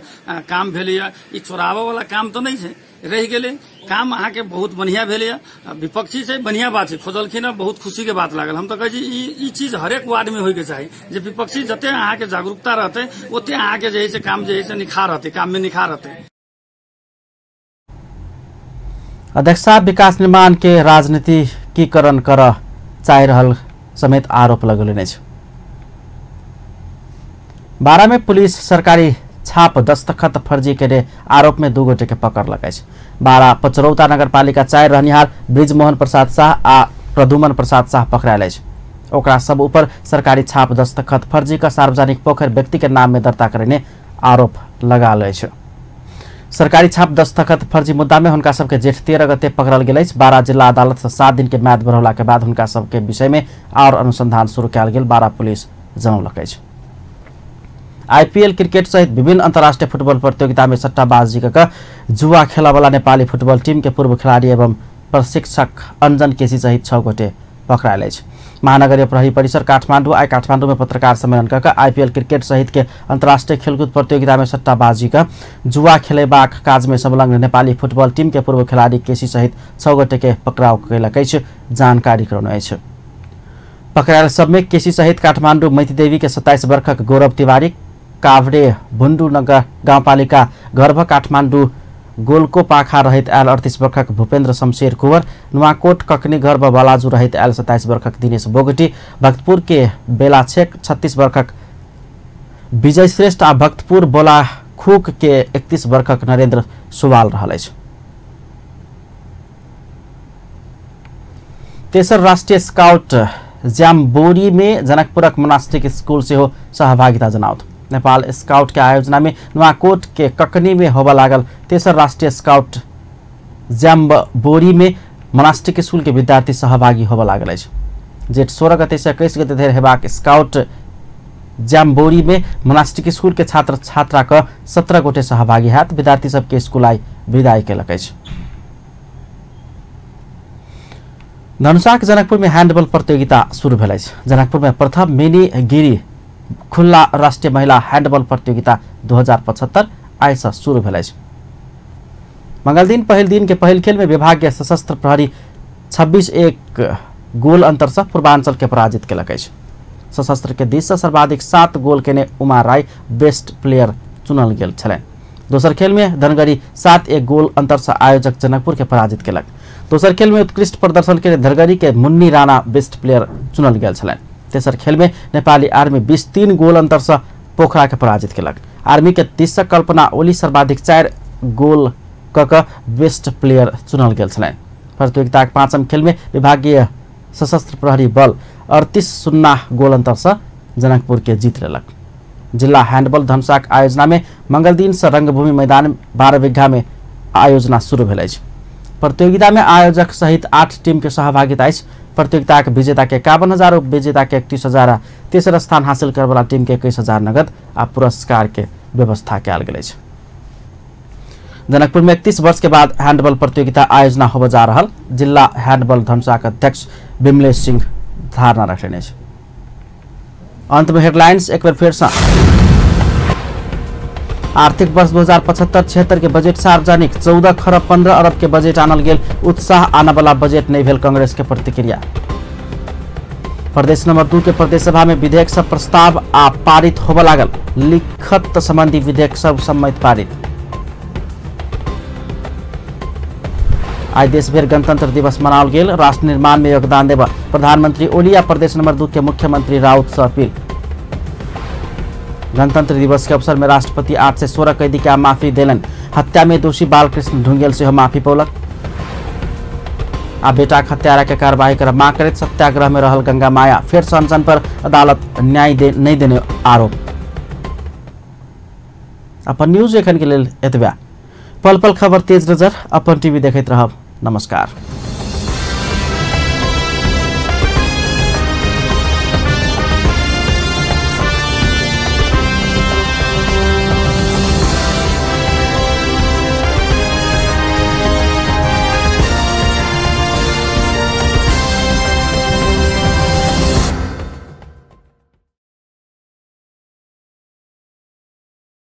काम भेलैए। ई चोराबऽ वाला काम तऽ नहि छै, रहि गेलै काम अहाँके बहुत बढ़िया भेलैए। विपक्षी छै बढ़िया बात छै, खोजलखिन हँ, बहुत खुशी के बात लागल। हम तऽ कहै छी ई चीज हरेक वार्डमे होइके चाही जे विपक्षी जते अहाँके जागरूकता रहतै ओते अहाँके जे है से काम जे है से निखार रहतै, काममे निखार रहतै। अध्यक्ष साहब विकास निर्माण के राजनीतिकीकरण कर चाहि रहल समेत आरोप लगौलनि अछि। बारा में पुलिस सरकारी छाप दस्तखत फर्जी के आरोप में 2 गोटे के पकड़लक अछि। 12 पचरौता नगरपालिका 4 रहनिहार बृजमोहन प्रसाद शाह आ प्रदुमन प्रसाद शाह पकड़ायल अछि। ओकरा सब ऊपर सरकारी छाप दस्तखत फर्जी का सार्वजनिक पोखर व्यक्ति के नाम में दर्ता करने आरोप लगाल अछि। सरकारी छाप दस्तखत फर्जी मुद्दा में हुनका सबके जेठ 13 गते पकड़ल गेल अछि। 12 जिला अदालत से 7 दिन के म्याद बढ़ौला के बाद हुनका सबके विषय में और अनुसंधान शुरू कयल गेल 12 पुलिस जनौलक अछि। आईपीएल क्रिकेट सहित विभिन्न अंतर्राष्ट्रीय फुटबॉल प्रतियोगिता में सट्टाबाजी क जुआ खेलवाला नेपाली फुटबॉल टीम के पूर्व खिलाड़ी एवं प्रशिक्षक अंजन केसी सहित 6 गोटे पकड़ायल अछि। महानगरीय प्रहरी परिसर काठमाडौँ आइ काठमाडौँ में पत्रकार सम्मेलन क आईपीएल क्रिकेट सहित के अंतर्राष्ट्रीय खेलकूद प्रतियोगिता में सट्टाबाजी क जुआ खेलेबाक काज में संलग्न नेपाली फुटबॉल टीम के पूर्व खिलाड़ी केसी सहित 6 गोटे के पकड़ाव कयलक अछि जानकारी करौने अछि। पकड़ायल सबमे केसी सहित काठमाडौँ मैतीदेवी के 27 वर्षक गौरव तिवारी, काभ्रे भुन्डु नगर गाउँपालिका गर्भ काठमाडौँ गोलको पाखा रहित आयल 38 वर्षक भूपेन्द्र शमशेर कुंवर, नुवाकोट ककनी गर्भ बलाजु रहित आयल 27 वर्षक दिनेश बोगटी, भक्तपुर के बेलाछेक 36 वर्षक विजय श्रेष्ठ आ भक्तपुर बोलाखुक के 31 वर्षक नरेन्द्र सुवाल रहल अछि। तेसर राष्ट्रिय स्काउट ज्याम्बोरी में जनकपुरक मोनास्टिक स्कूल सेहो सहभागिता जनाओत। नेपाल स्काउट के आयोजना में नुवाकोट के ककनी में होबय लागल तेसर राष्ट्रीय स्काउट ज्याम्बोरी में मोनास्टिक स्कूल के विद्यार्थी सहभागी होबय लागल अछि। जेठ 16 गते से 21 गते धरि हेबाक स्काउट ज्याम्बोरी में मोनास्टिक स्कूल के छात्र छात्रा क 17 गोटे सहभागी हैत। विद्यार्थी सबके स्कूल आई विदाई केलक अछि। धनुषाक जनकपुर में हैंडबॉल प्रतियोगिता शुरू भेल अछि। जनकपुर में प्रथम मिनी गिरी खुला राष्ट्रीय महिला हैंडबॉल प्रतियोगिता 2075 आइ से शुरू भेल अछि। मंगल दिन पहिल दिन के पहिल खेल में विभागीय सशस्त्र प्रहरी 26-1 गोल अंतर से पूर्वांचल के पराजित केलक अछि। सशस्त्र के दिस से सर्वाधिक 7 गोल केने उमा राय बेस्ट प्लेयर चुनल गेल छलनि। दोसर खेल में धनगढ़ी 7-1 गोल अंतर से आयोजक जनकपुर के पराजित केलक। दोसर खेल में उत्कृष्ट प्रदर्शन के धनगढ़ी के मुन्नी राणा बेस्ट प्लेयर चुनल गेल छलनि। तेसर खेल में नेपाली आर्मी 23 गोल अंतर से पोखरा के पराजित केलक। आर्मी के 30 कल्पना ओली सर्वाधिक 4 गोल क बेस्ट प्लेयर चुनल गेल छलनि। प्रतियोगिताक पाँचम खेल में विभागीय सशस्त्र प्रहरी बल 38-0 गोल अंतर से जनकपुर के जीत लेलक। जिला हैंडबॉल धनुषाक आयोजना में मंगलदिन से रंगभूमि मैदान 12 बीघा में आयोजना शुरू भेल अछि। प्रतियोगिता में आयोजक सहित 8 टीम के सहभागिता अछि। प्रतियोगिता के विजेता के 51,000, उप विजेता के 31,000, तेसर स्थान हासिल करवाला टीम के 21,000 नगद आ पुरस्कार के व्यवस्था कयल गेल अछि। जनकपुर में 31 वर्ष के बाद हैंडबॉल प्रतियोगिता आयोजना होबय जा रहल जिला हैंडबॉल धनुषाक अध्यक्ष विमलेश सिंह धारणा रखने अछि। अंत में हेडलाइंस एक बेर फेर से। आर्थिक वर्ष 2075-76 के बजट सार्वजनिक 14 खरब 15 अरब के बजट आनल गेल। उत्साह आनबला बजट नहीं भेल कांग्रेस के प्रतिक्रिया। प्रदेश नंबर 2 के प्रदेश सभा में विधेयक सब प्रस्ताव आ पारित होबय लागल। लिखत संबंधी विधेयक सब सम्मत पारित। आज देशभर गणतंत्र दिवस मनाओल गेल। राष्ट्र निर्माण में योगदान देव प्रधानमंत्री ओली आ प्रदेश नंबर 2 के मुख्यमंत्री राउत से अपील। गणतंत्र दिवस के अवसर में राष्ट्रपति 8 से 16 कैदी के माफी देलन। हत्या में दोषी बालकृष्ण ढुंगेल से माफी पौलक। आ बेटाक हत्यारा के कार्रवाई कर मांग करैत सत्याग्रह में रहल गंगा माया फेर अनशन पर अदालत न्याय नहीं देने आरोप। अपन न्यूज एखन के लेल एतबे। पल पल खबर तेज नजर अपन टीवी देखैत रहब। नमस्कार।